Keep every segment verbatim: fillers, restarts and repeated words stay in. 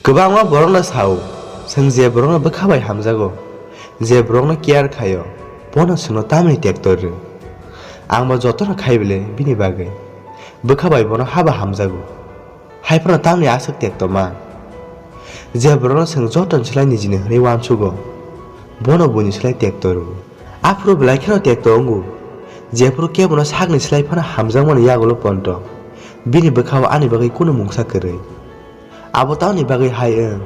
Kwbangma borokno sao, chwng je borokno bwkha bai hamjago, je borokno care khaio, bono chwngno tamni tekto rw? Ang bo jotono khai bile bini bagwi. Bwkha bai bono haba hamjago. Hai phano tamni aswk tekto man? Je borokno chwng joto ni slai nijini hwnwi uansugo, bono buini slai tekto rw. Aphuru belai kheno tekto wngo, jephuru kebono sakni slai phano hamjakmani yagulo ponto, bini bwkhao ani bagwi kunu mungsa kwrwi. Abo tamni bagwi hai wng?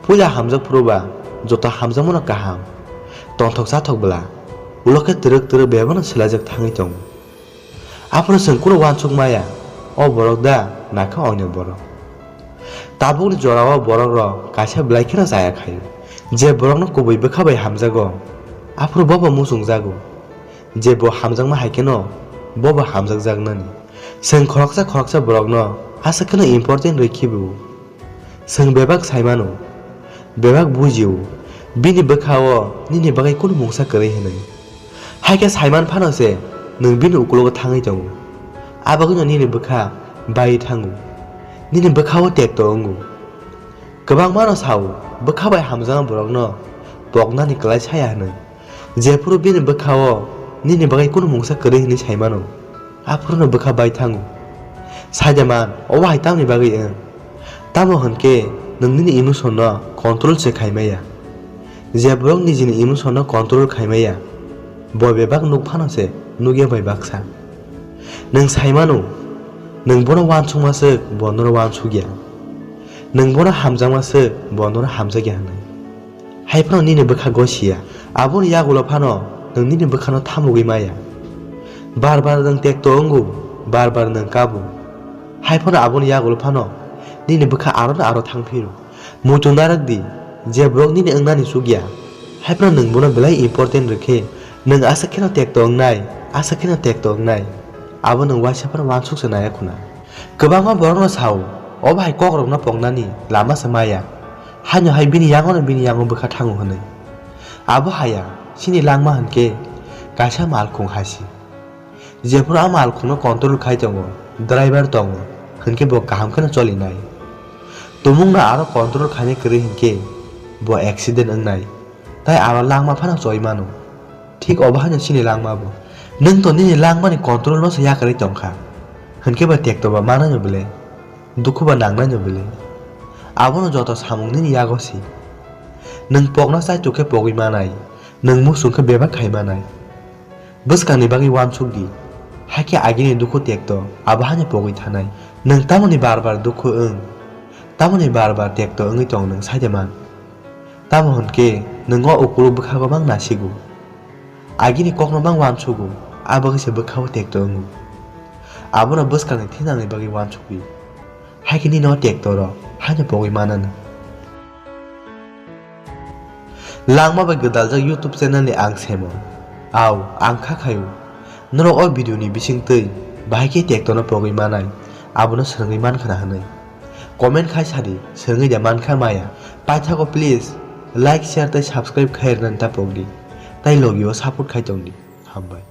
Puila hamjak phuru ba joto hamjakmano kaham, tongthok chathok bwla, ulo khe twrwk twrwk bebakno swlaijak thangwi tongo. Aphuru chwng kunu uansuk maya, o borok da na khe oinw borok? Tabukni jorao borok rok kaisa belai kheno chaya khaio. Je borokno kubui bwkha bai hamjago, aphuru bobo muchungjago. Je bo hamjakma hai kheno bobo hamjakjaknani. Chwng khoroksa khoroksa borokno aswk kheno important rwi khibiu. Chwng bebak sai mano, bebak bujio, bini bwkhao nini bagwi kunu mungsa kwrwi hwnwi. Hai khe sai man phano se nwng bini ukulogo thangwi tongo. A bagwino nini bwkha bai thango, nini bwkhao tekto wngo. Kwbangmano sao, bwkha bai hamjakma borokno poknani kwlai saya hwnwi. Jephuru bini bwkhao nini bagwi kunu mungsa kwrwi hwnwi sai mano, aphuruno bwkha bai thango. Sai de man, obo hai tamni bagwi wng? Tamo hwn khe nwng nini emotion no control se khai maya. Je borok nijini emotion no control khai maya, bo bebak nuk phano se nukya bai baksa. Nwng sai mano, nwng bono uansukma swk, bo nono uansukya. Nwng bono hamjakma swk, bo nono hamjakya hwnwi. Hai phano nini bwkha gosiya. Aboni yagulo phano nwng nini bwkhano thamugwi maya. Bar bar nwng tekto wngo, bar bar nwng kabo. Hai phano aboni yagulo phano nini bwkha aro no aro thang phiro. Muitu narwk di, je borok nini wngnani chukya, hai phano nwng bono belai important rw khe, nwng aswk kheno tekto wngnai, aswk kheno tekto wngnai. Abo nwng uaisa phano uansuk se naiya khuna. Kwbangma borokno sao, obo hai kokrokno poknani lama se maya. Haino hai bini yangono bini yango bwkha thango hwnwi. Abo haya, chini langma hwn khe kaisa malkhung hai se. Jephuru a malkhungno control khai tongo, driver tongo, hwn khe bo kaham kheno cholinai. Tumungno aro control khainai kwrwi hwn khe bo accident wngnai, tai aro langma phano choi mano. Thik obo haino chini langma bo. Nwng to nini langmani control no se yakarwi tongkha, hwn khe bo tekto ba manai no bwle, dukhu ba nangnai no bwle. Abono joto samung nini yago si. Nwng pokna chaitok khe pogwi manai, nwng muchung khe bebak khai manai. Bwskangni bagwi uansuk di, hakhe agini dukhu tekto abo haino pogwi thanai. Nwng tamoni bar bar dukhu wng, tamoni bar bar tekto wngwi tong nwng sai de man? Tamo hwn khe nwng o ukuluk bwkhago mang nasigo. Agini kokno mang uansugo, a bagwi se bwkhao tekto wngo. Abono bwskangni thinangni bagwi uansuk di. Hai khe nini o tekto rok haino pogwi mananw. Langma bai gwdaljak YouTube channel ni ang Semon. Au, ang kha khaio. Norok o video ni bisingtwi bahai khe tekto no pogwi manai, abono swrwngwi mankha na hwnwi. Comment khai sadi, swrwngwi da mankha maya. Paithago please like, share tei subscribe khai rwnani ta pokdi. Tai logi o support khai tongdi. Hambai.